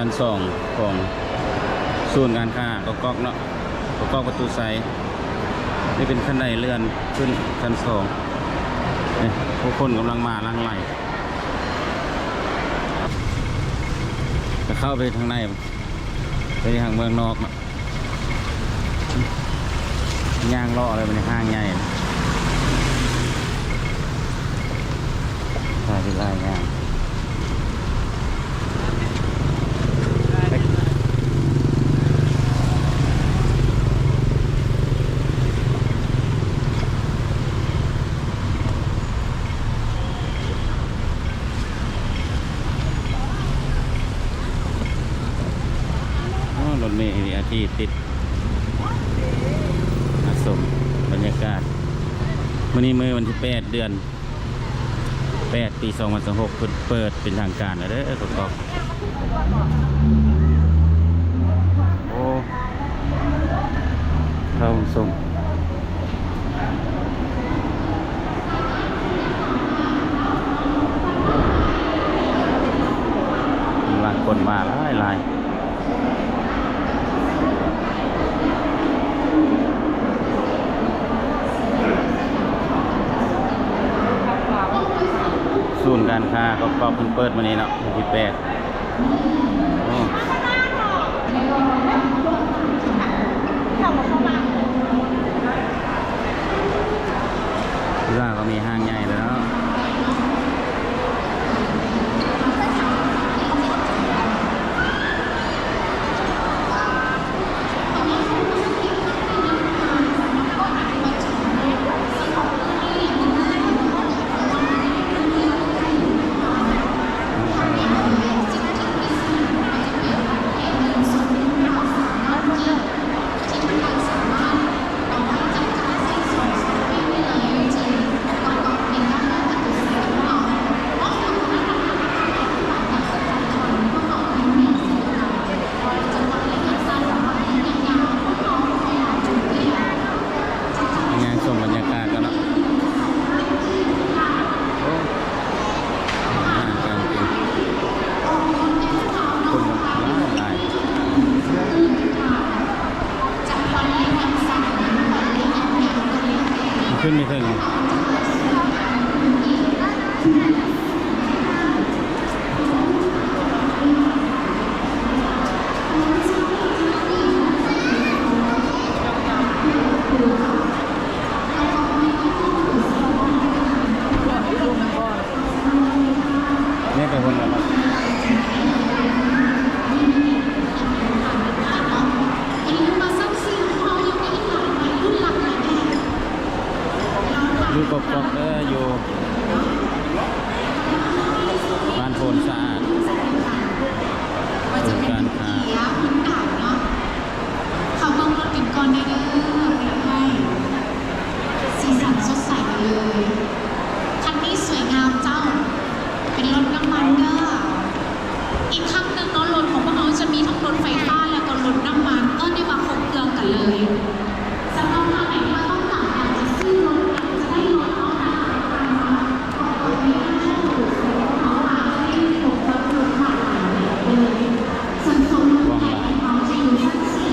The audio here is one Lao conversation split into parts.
ຊັ້ນສອງຂອງສູນການຄ້າກອກກອກເນາະ ກອກກອກປະຕູໄຊ. ນີ້ເປັນຂັ້ນໄດເລື່ອນຂຶ້ນຊັ້ນສອງ. ນີ້ຜູ້ຄົນກຳລັງມາຫຼັ່ງໄຫຼ ຈະເຂົ້າໄປທາງໃນ ໄປທາງເມືອງນອກເນາະ. ຍ່າງເລາະເລີຍ ມັນຫ້າງໃຫຍ່ ພາໄປລາຍງານ. ອໍ ລົດເມ ບີ ທີ ຕິດ ມາຊົມບັນຍາກາດ. ມື້ນີ້ມື້ວັນທີແປດ ເດືອນແປດ ປີສອງພັນຊາວຫົກ ເພິ່ນເປີດເປັນທາງການແລ້ວເດີ ກອກກອກ. ໂອ້ ເຂົ້າຊົມ ກຳລັງຄົນມາຫຼາຍໆ. ສູນການຄ້າກອກກອກເພິ່ນເປີດມື້ນີ້ເນາະ ວັນທີແປດ. ໂອ້ ທີ່ວ່າກໍມີຫ້າງໃຫຍ່ແລ້ວເນາະ. ຍ່າງຊົມບັນຍາກາດກ່ອນເນາະ. ໂອ້ ອາຫານການກິນ ຄົນຫຼາຍໆ. ຂຶ້ນໄປເທິງ ນີ້ໄປພຸ້ນແລ້ວເນາະ. ຢູ່ກອກກອກເດີ ຢູ່ບ້ານໂພນສະອາດ ສູນການຄ້າ. ເຂົ້າເບິ່ງລົດກັນກ່ອນເດີ ເອີຍ ສີສັນສົດໃສເລີຍ. ຄັນນີ້ສວຍງາມເຈົ້າ ເປັນລົດນ້ຳມັນເດີ. ອີກຄັ້ງໜຶ່ງເນາະ ລົດຂອງພວກເຮົາຈະມີທັງລົດໄຟຟ້າ ແລ້ວກໍລົດນ້ຳມັນ ເອີ້ນໄດ້ວ່າຄົບເຄື່ອງກັນເລີຍ. ສຳລັບທ່ານໃດທີ່ວ່າຕ້ອງການຢາກຈະຊື້ລົດ ຢາກຈະໄດ້ລົດເນາະ ນະຄະ ຂອງຕົນນີ້ ທ່ານເຈົ້າຢູ່ໃສຂອງເຮົາ ອາດຈະໄດ້ພົບກັບລົດຫຼາກຫຼາຍແບບເລີຍ. ສ່ວນໂຊນລົດໃຫຍ່ຂອງເຮົາຈະຢູ່ຊັ້ນສີ່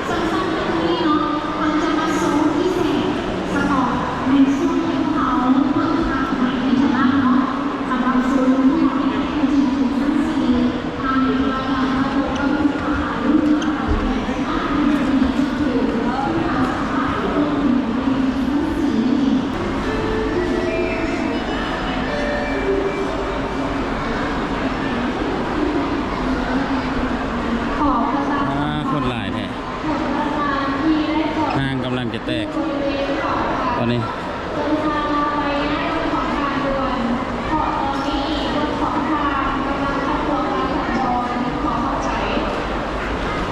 ສ່ວນຊັ້ນໜຶ່ງນີ້ເນາະ ເຮົາຈະມາໂຊພິເສດສະເພາະໃນຊ່ວງທີ່ພວກເຮົາເປີດຂາຍໃໝ່ເທົ່ານັ້ນເນາະ. ສຳລັບໂຊນລົດໃຫຍ່ຂອງເຮົາຈະຢູ່ຊັ້ນສີ່ ທ່ານໃດທີ່ວ່າຢາກຈະພົບກັບລູກຄ້າ ຫຼືວ່າໃຜທີ່ຢາກຈະຂາຍ ຈະມີເລືອກຢູ່ ເພາະວ່າເຮົາຈະຂາຍລົດໃນຊັ້ນສີ່ນີ້. ອ່າ ຄົນຫຼາຍແທ້ ຫ້າງກຳລັງຈະແຕກຕອນນີ້.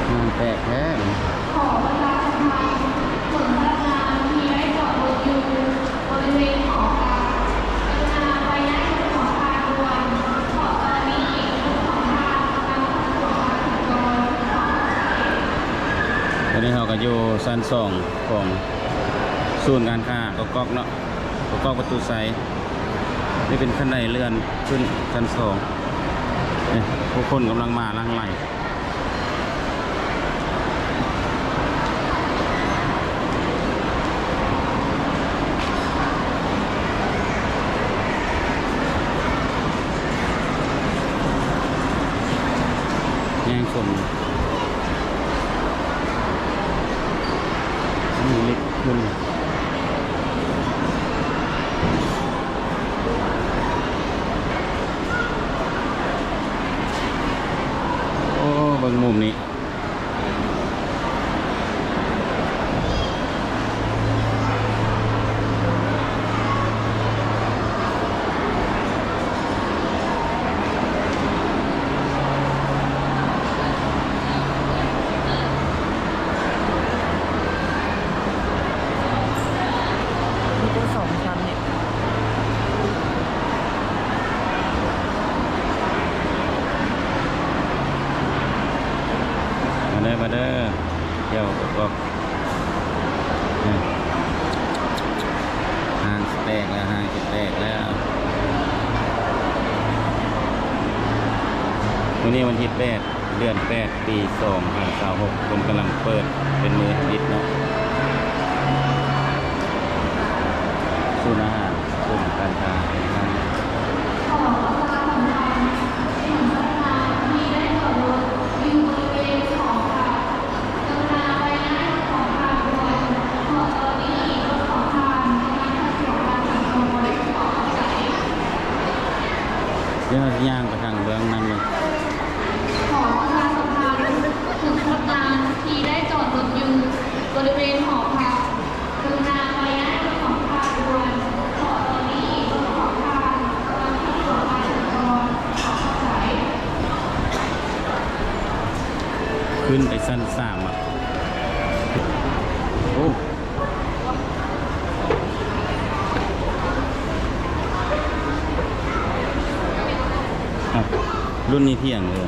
ຫ້າງແຕກແທ້. ຂໍປະຊາສຳພັນເຖິງພະນັກງານທີ່ໄດ້ຈອດລົດຢູ່ ບໍລິເວນຫໍການ ກະລຸນາໄປຍ້າຍລົດຂອງທ່ານດ່ວນ ເພາະຕອນນີ້ລົດຂອງທ່ານກຳລັງເຂົ້າຕົວການສັນຈອນ. ຕອນນີ້ເຮົາກໍຢູ່ຊັ້ນສອງຂອງສູນການຄ້າກອກກອກເນາະ ກອກກອກປະຕູໄຊ. ນີ້ເປັນຂັ້ນໄດເລື່ອນຂຶ້ນຊັ້ນສອງ. ນີ້ ຜູ້ຄົນກຳລັງມາຫຼັ່ງໄຫຼ ແຍ່ງຊົມ ມີລິບຂຶ້ນ. ໂອ້ ເບິ່ງມຸມນີ້ ມີແຕ່ສອງຊັ້ນນີ້ ມາເດີ ມາເດີ ທ່ຽວກອບ ອືມ ຫ້າງຊິແຕກແລ້ວ ຫ້າງຊິແຕກແລ້ວ. ມື້ນີ້ວັນທີແປດ ເດືອນແປດ ປີສອງພັນຊາວຫົກ ເພິ່ນກຳລັງເປີດເປັນມື້ອາທິດເນາະ ສູນອາຫານ ສູນການຄ້າຕ່າງໆ. ດຽວເຮົາຊິຍ່າງໄປທາງເບື້ອງນັ້ນເລີຍ. ຂໍປະຊາສຳພັນເຖິງພະນັກງານທີ່ໄດ້ຈອດລົດຢູ່ບໍລິເວນຫໍພັກ ກະລຸນາໄປຍ້າຍລົດຂອງທ່ານດ່ວນ ເພາະຕອນນີ້ລົດຂອງທ່ານກຳລັງເຂົ້າສູ່ການສັນຈອນ. ຂອບໃຈ. ຂຶ້ນໄປຊັ້ນສາມ ອ່ະ ໂອ້ ອ່ະ ລຸ້ນນີ້ພຽງເລີຍ.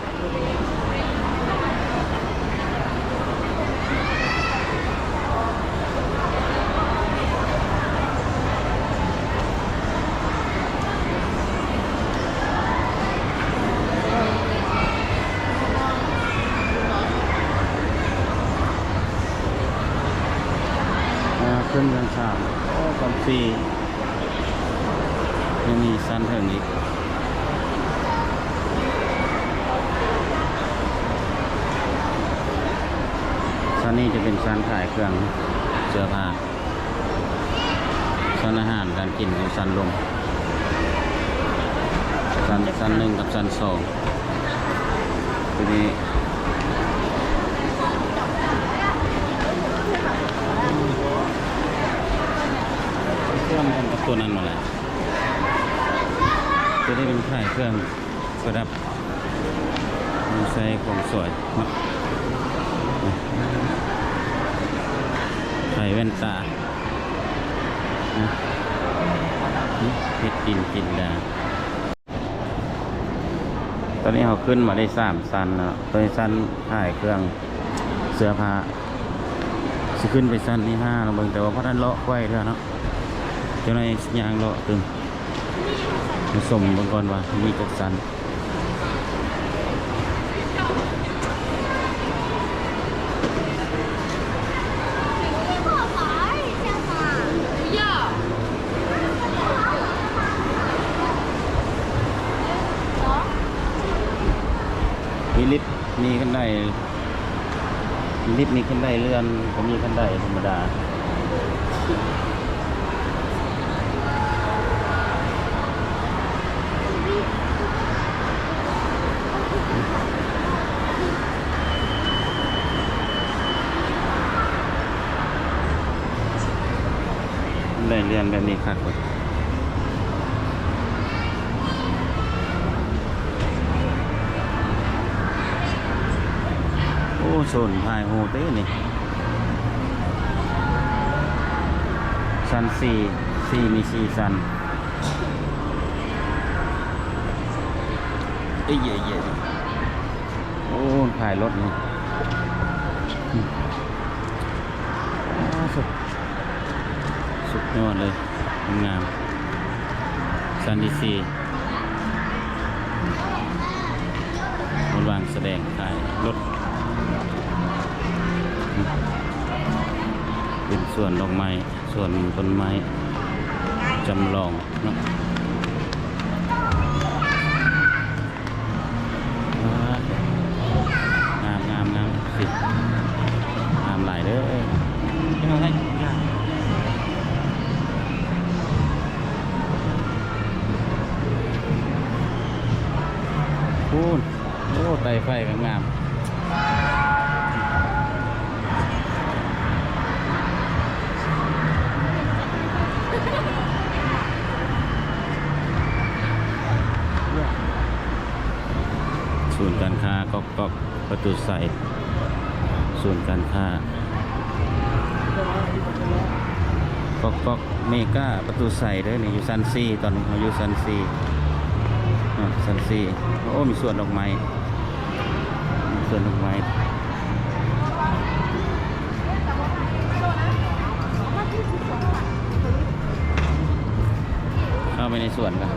ອ່າ ຂຶ້ນຊັ້ນສາມ ໂອ້ ຊັ້ນສີ່ ຍັງມີຊັ້ນເທິງອີກ. ຊັ້ນນີ້ຈະເປັນຊັ້ນຂາຍເຄື່ອງເສື້ອຜ້າ. ຊັ້ນອາຫານການກິນຢູ່ຊັ້ນລຸ່ມ ຊັ້ນ ຊັ້ນໜຶ່ງກັບຊັ້ນສອງ. ຕົວນີ້ ເຊື່ອມກັນກັບຕົວນັ້ນໝົດແຫຼະ. ຕົວນີ້ເປັນຂາຍເຄື່ອງປະດັບ ໃສ່ຂອງສວຍເນາະ ໃສ່ແວ່ນຕາ ເຮັດດິນຈິນດາ. ຕອນນີ້ເຮົາຂຶ້ນມາໄດ້ສາມຊັ້ນເນາະ ໂຕນີ້ຊັ້ນຂາຍເຄື່ອງເສື້ອຜ້າ ຊິຂຶ້ນໄປຊັ້ນທີຫ້າເນາະ ເບິ່ງ ແຕ່ວ່າບໍ່ທັນເລາະໄກວເທື່ອເນາະ ຈັກໜ້ອຍຍ່າງເລາະຕື່ມ ມາຊົມເບິ່ງກ່ອນວ່າມີຈັກຊັ້ນ. ມີລິບ ມີຂັ້ນໄດ ລິບມີຂັ້ນໄດເລື່ອນ ກໍມີຂັ້ນໄດທຳມະດາ. ໄດ້ເລື່ອນແບບນີ້ຄັກເວີຍ. ໂອ້ ໂຊນຖ່າຍຮູບເດ້ນີ້ ຊັ້ນສີ່ ສີ່ ມີສີ່ຊັ້ນ. ເອີຍ ໂອ້ ຂາຍລົດນີ້ ສຸດ ສຸດຍອດເລີຍ ງາມ. ຊັ້ນທີສີ່ ໂອ້ ວາງສະແດງຂາຍລົດ ເປັນສວນດອກໄມ້ ສວນຕົ້ນໄມ້ຈຳລອງເນາະ. ງາມ ງາມ ງາມ ຊິ ງາມຫຼາຍເດີ. ເປັນຈັ່ງໃດ? ພຸ້ນ ໂອ້ ໄຕ່ໄຟງາມໆ. ສູນການຄ້າກອກກອກປະຕູໄຊ ສູນການຄ້າກອກກອກເມກາປະຕູໄຊເດີ. ນີ້ຢູ່ຊັ້ນສີ່ ຕອນນີ້ເຮົາຢູ່ຊັ້ນສີ່ເນາະ ຊັ້ນສີ່. ໂອ້ ມີສວນດອກໄມ້ ສວນດອກໄມ້ ເຂົ້າໄປໃນສວນກ່ອນ.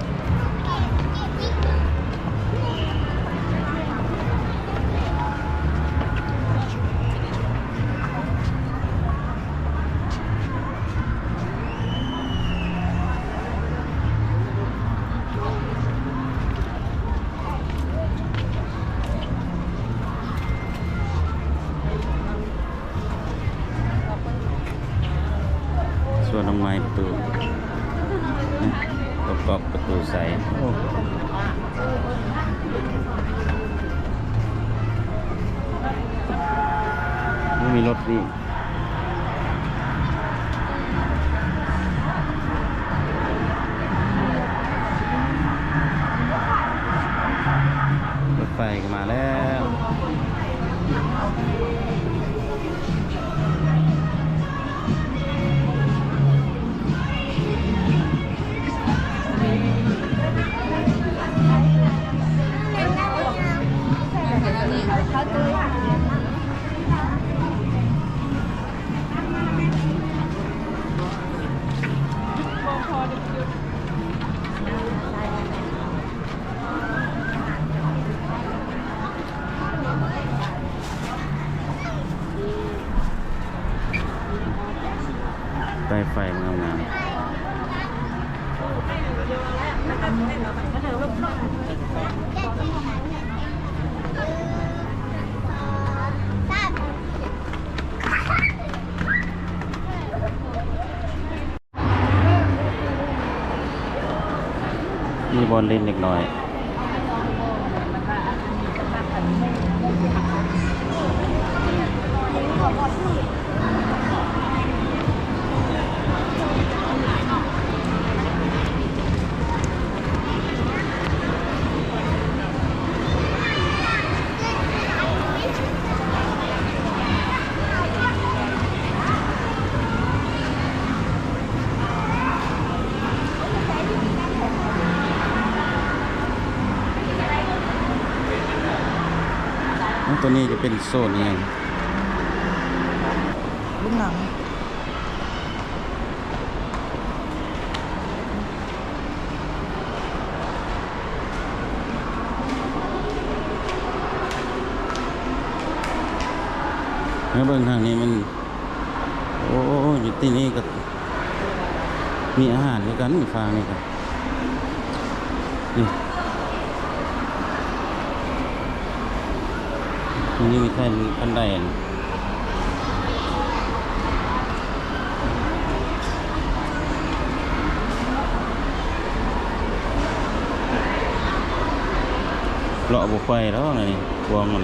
ສວນດອກໄມ້ປະຕູ ກອກປະຕູໄຊ. ໂອ້ ມີລົດນີ້ ລົດໄຟກໍມາແລ້ວ. ໄຟງາມໆ. ມີບ່ອນຫຼິ້ນເດັກນ້ອຍ. ໂອ້ ຕົວນີ້ຈະເປັນໂຊນອີ່ຫຍັງ? ເບື້ອງຫຼັງ. ມາເບິ່ງທາງນີ້ມັນ ໂອ້ ຢູ່ທີ່ນີ້ກໍມີອາຫານຄືກັນ ນີ້ ຟາງນີ້ກໍ ນີ້ ນີ້ມີຂັ້ນ ຂັ້ນໄດອັນ ເລາະບໍ່ໄປແລ້ວນະນີ້ ພວງມັນ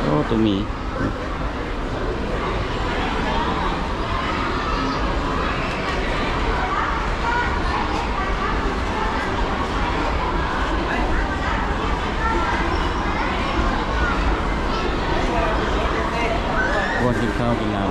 ໂອ້ ຕົວໝີ. ບ່ອນກິນເຂົ້າກິນນ້ຳ.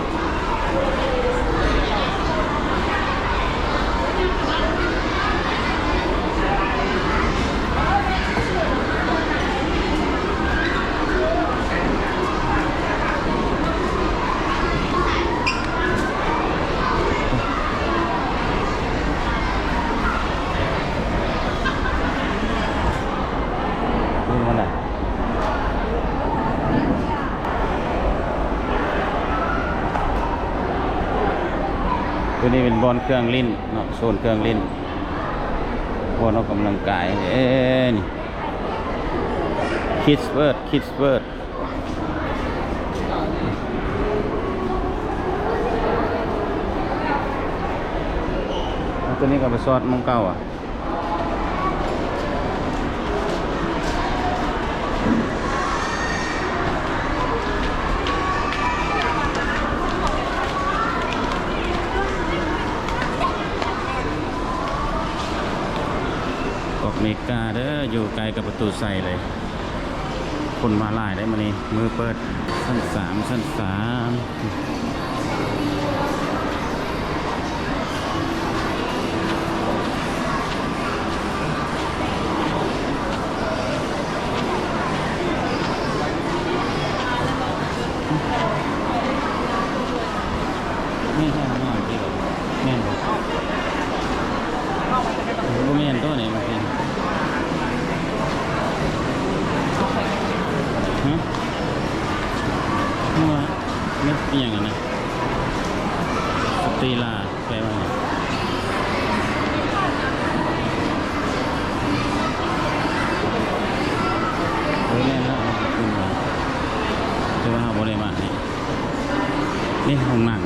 ນີ້ມັນນະ ຕົວນີ້ເປັນບ່ອນເຄື່ອງຫຼິ້ນເນາະ ໂຊນເຄື່ອງຫຼິ້ນ ບ່ອນອອກກຳລັງກາຍ. ເອີ ນີ້ ຄິດສເວີດ ຄິດສເວີດ. ເອົາ ຕົວນີ້ກໍໄປສອດໝ່ອງເກົ່າອະ. ກອກເມກາເດີ ຢູ່ໃກ້ກັບປະຕູໄຊເລີຍ. ຄົນມາຫຼາຍເດ້ມື້ນີ້ ມື້ເປີດ. ຊັ້ນສາມ ຊັ້ນສາມ. ແມ່ນແທ້ ມາເມື່ອກີ້ ແມ່ນບໍ່? ບໍ່ແມ່ນຕົວນີ້ ເມື່ອກີ້ ຮະ? ເມື່ອ ແມ່ນອີ່ຫຍັງຫັ້ນນະ? ສະຕີລາ ແປວ່າຫຍັງ? ເອີ ແມ່ນແລ້ວ ແຕ່ວ່າເຮົາບໍ່ໄດ້ມານີ້ ນີ້ຫ້ອງນັ່ງ.